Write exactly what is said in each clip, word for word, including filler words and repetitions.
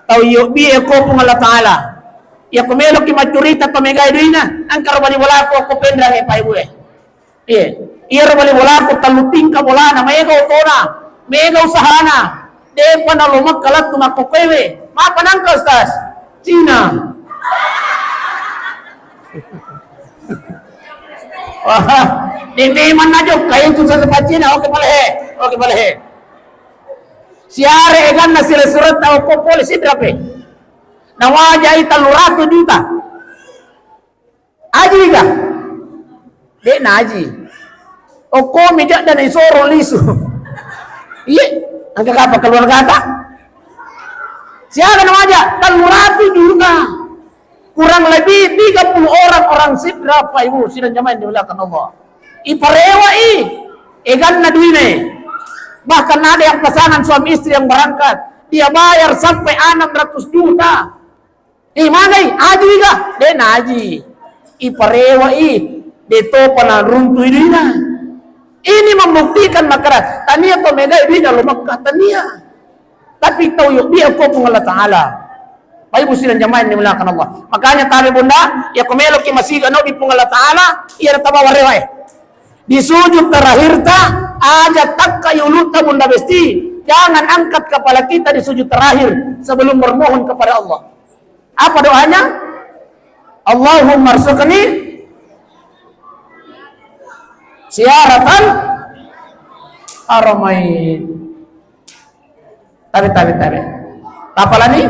Tau yobbi e ko Puang Allah Ta'ala. Iya ko meloki maccurita to megai duina, engka ro bali bolaku ko Penrang e, Pak Ibu e. Iya. Iya ro bali bolaku tellu tingka bolana, mega otona, mega usahana. Depa nalo Mekka lettu makkokkoewe. Mapa nangka, Ustaz? Cina. Wah, de memang najokka itu sesepa Cina. Oke, pale he. Oke, pale he. Siare eganna sila suretta okko pole Sidrap e. Nawajai tellu ratu juta. Aji ga? De' na aji. Okko mi jadda na isoro lisu. Iye, engka kapa keluargata? Siaga na maja? Tellu ratu juta. Kurang lebih tiga puluh orang, orang Sidrap, Pak Ibu, sidang jamaah yang dimuliakan Allah. Iparewai, eganna duine. Bahkan ada yang pasangan suami istri yang berangkat, dia bayar sampai enam ratus juta. Eh, magai, aji ga? De' na aji. Iparewai, de' topa naruntui duina. Ini membuktikan makkeda, tania to megai duina lo Mekka, tania. Tapi tau yobbi e ko Puang Allah Ta'ala. Baik, ibu sidang jamaah yang dimuliakan Allah. Makanya tabe Bunda, iya ko meloki masiga no bi Puang Allah Ta'ala, iya tabawa rewae. Di sujud terakhirta, aja takka yulutta Bunda Besti. Jangan angkat kepala kita di sujud terakhir sebelum bermohon kepada Allah. Apa doanya? Allahumma rzuqni ziyaratal haramain. Tabe, tabe, tabe. Tapalani?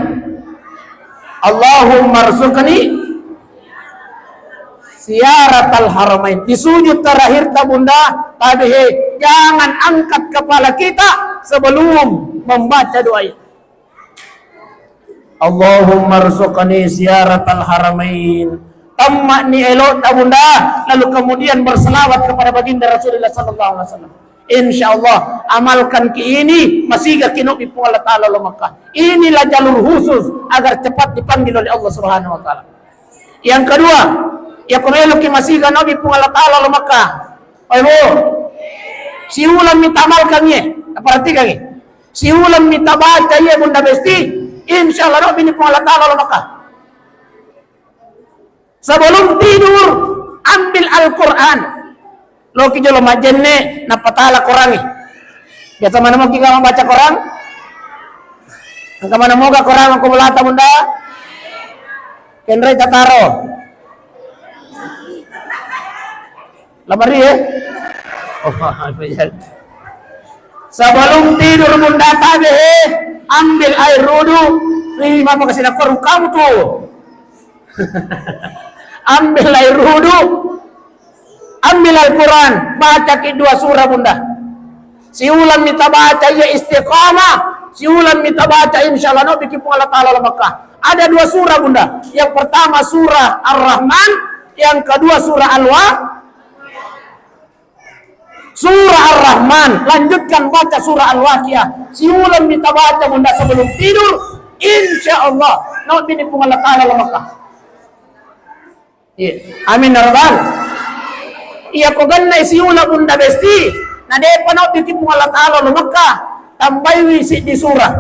Allahumma rzuqni ziyaratal haramain. Di sujud terakhirta Bunda, tabe he, jangan angkat kepala kita sebelum membaca doa ini. Allahumma rzuqni ziyaratal haramain. Tamma'ni elo'ta Bunda, lalu kemudian berselawat kepada baginda Rasulullah sallallahu alaihi wasallam. Insya Allah, amalkan ki ini, masiga ki no bi Puang Allah Ta'ala lo Mekah. Inilah jalur khusus agar cepat dipanggil oleh Allah Subhanahu wa Ta'ala. Yang kedua, iya ko meloki masiga no bi Puang Allah Ta'ala lo Mekah. Pak Ibu, siuleng mi tamalkan ye, perhatikan ye. Siuleng mi tabaca ye Bunda Besti, insya Allah no bi ni Puang Allah Ta'ala lo Mekah. Sebelum tidur, ambil Al-Quran. Loki jolo majjenne, napatala korangi. Biasa mana moki kamu baca korang? Engka mana moga korang aku belata Bunda? Kenrei tataro. Lamari ya? Oh, iya. Sebelum tidur Bunda tabe, ambil air wudu. Ih, mapa kasih nakor kamu tuh? Ambil air wudu, ambil Al-Quran, baca ki dua surah Bunda. Siuleng mi tabaca iya Istiqamah, siuleng mi tabaca insya Allah no bi ki Puang Allah Ta'ala lo Mekah. Ada dua surah Bunda. Yang pertama surah Ar-Rahman, yang kedua surah Al-Wa-, Surah Ar-Rahman, lanjutkan baca surah Al-Waqiah. Siuleng mi tabaca Bunda sebelum tidur, insya Allah no bi ni Puang Allah Ta'ala lo Mekah. Iya. Amin ya rabbal. Iya ko gennai siuleng Bunda Besti, na depa no bi ki Puang Allah Ta'ala lo Mekah, tambaiwi siddi surah.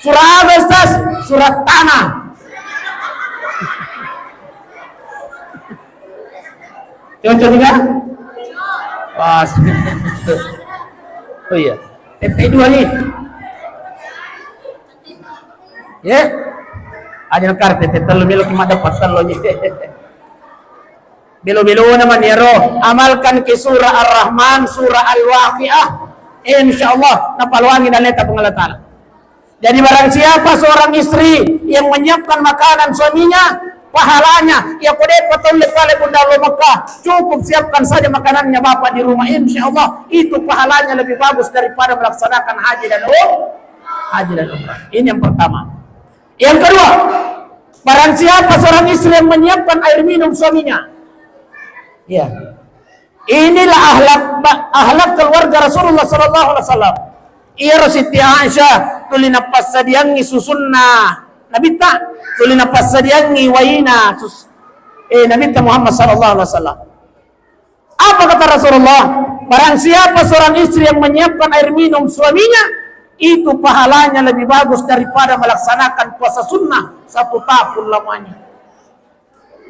Surah apa, Ustaz? Surah Tanah. Cocok juga? Pas. Oh iya. Tette dua nih. Ya. Aja kar tette tellu melo ki maddapat tellu nih. Belo-belona mani ero, amalkan ki surah Ar-Rahman, surah Al-Waqiah. Insya Allah napaluangi daleta Puang Allah Ta'ala. Jadi barang siapa seorang istri yang menyiapkan makanan suaminya, pahalanya, ya ko depa tolle kale Bunda lo Mekah, cukup siapkan saja makanannya Bapak di rumah, insya Allah itu pahalanya lebih bagus daripada melaksanakan haji dan um-, haji dan umrah. Ini yang pertama. Yang kedua, barang siapa seorang istri yang menyiapkan air minum suaminya, ya, inilah akhlak ba-, akhlak keluarga Rasulullah sallallahu alaihi wasallam. Iyaro Siti Aisyah tuli napassadiangngi susunna Nabitta, tuli napassadiangngi waina sus-, eh, Nabitta Muhammad sallallahu alaihi wasallam. Apa kata Rasulullah? Barang siapa seorang istri yang menyiapkan air minum suaminya, itu pahalanya lebih bagus daripada melaksanakan puasa sunnah satu tahun lamanya.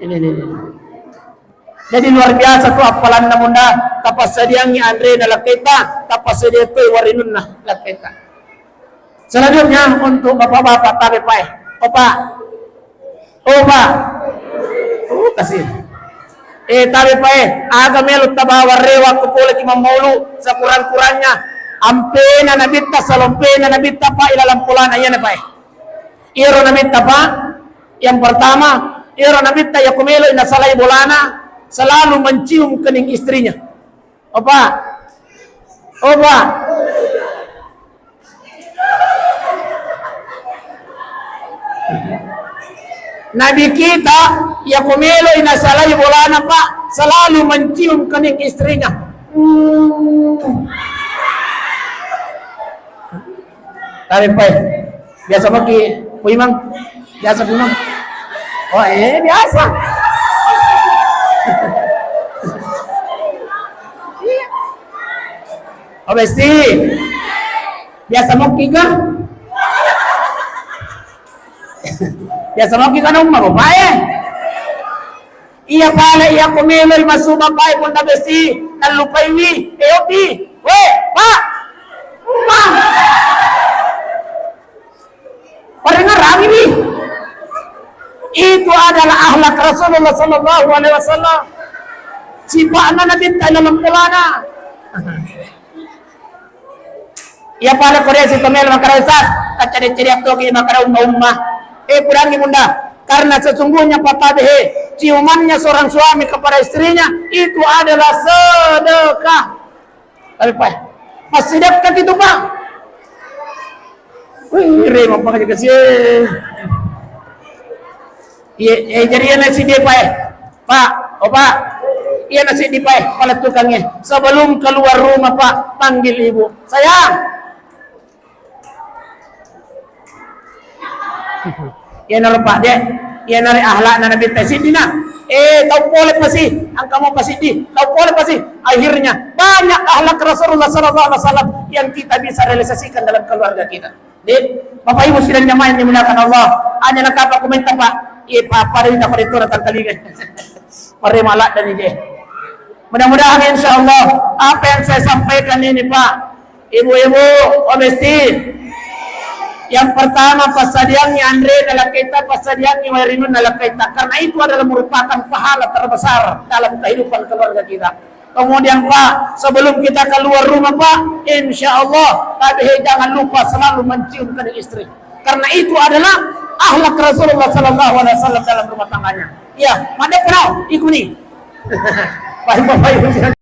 Ini, ini, ini. Jadi luar biasa tu appalanna Bunda, tapassadiangngi anrena lakkaita, tapassadia toi warinunna lakkaita. Selanjutnya untuk bapak-bapak, tabe pae. Opa. Opa. Oh, kasih. Eh, tabe pae, aga melo tabawa rewa ko pole ki mammaulu, sekurang-kurangnya ampena nabitta, salompena nabitta pa ilalang polana, iyana pae. Iyaro nabitta pa, yang pertama, iyaro nabitta yakko meloi nasalai bolana, selalu mencium kening istrinya. Opa. Opa. Nabi kita, yakko meloi nasalai bolana, Pak, selalu mencium kening istrinya. Hmm. Tabe pae. Biasa maki, Pu Imang? Biasa, Pu Imang? Oh, eh, biasa. Oh, Besti. Biasa maki ga? Biasa maki ga na umma bapak e? Iya pale, iya ko meloi massu bapak e, Bunda Besti, nallupaiwi, eh, Opi, we, Pak, Umma. Parengngerangiwi. Itu adalah akhlak Rasulullah sallallahu alaihi wasallam. Sifatna Nabitta dalam polana. Iya pale ko de' si tomel makkeda, Ustaz, kaccade-cade attoki makkeda umma-umma. Eh, pudangngi Bunda, karena sesungguhnya, Pak Tabe, he, ciumannya seorang suami kepada istrinya itu adalah sedekah. Tabe pae. Massidekka itu, Pak. Wih, re, mampang aja kasih. Iya, eh, jadi iya nasi dia, Pak, eh. Pak, oh, Pak. Iya nasi di, Pak, eh. Pala tukangnya. Sebelum keluar rumah, Pak, panggil ibu. Sayang. Iyanaro, Pak, de'. Iyanaro akhlakna Nabitta siddina. Eh, tau pole pasi, engka mo pasiddi, tau pole pasi. Akhirnya banyak akhlak Rasulullah sallallahu alaihi wasallam yang kita bisa realisasikan dalam keluarga kita. De', Bapak Ibu sidang jamaah yang dimuliakan Allah, aja nakapa komentar, Pak. Iya, Pak, pada kita pada itu datang kali. Pare maladde' ni, de'. Mudah-mudahan, insya Allah, apa yang saya sampaikan ini, Pak, Ibu-ibu, oh, Besti. Yang pertama, passadiangngi anrena lakkaita, passadiangngi wae rinunna lakkaita. Karena itu adalah merupakan pahala terbesar dalam kehidupan keluarga kita. Kemudian, Pak, sebelum kita keluar rumah, Pak, insya Allah, tapi, eh, jangan lupa selalu mencium kening istri. Karena itu adalah akhlak Rasulullah sallallahu alaihi wasallam dalam rumah tangganya. Ya, madep kenal, ikuni. Baik, Bapak Ibu.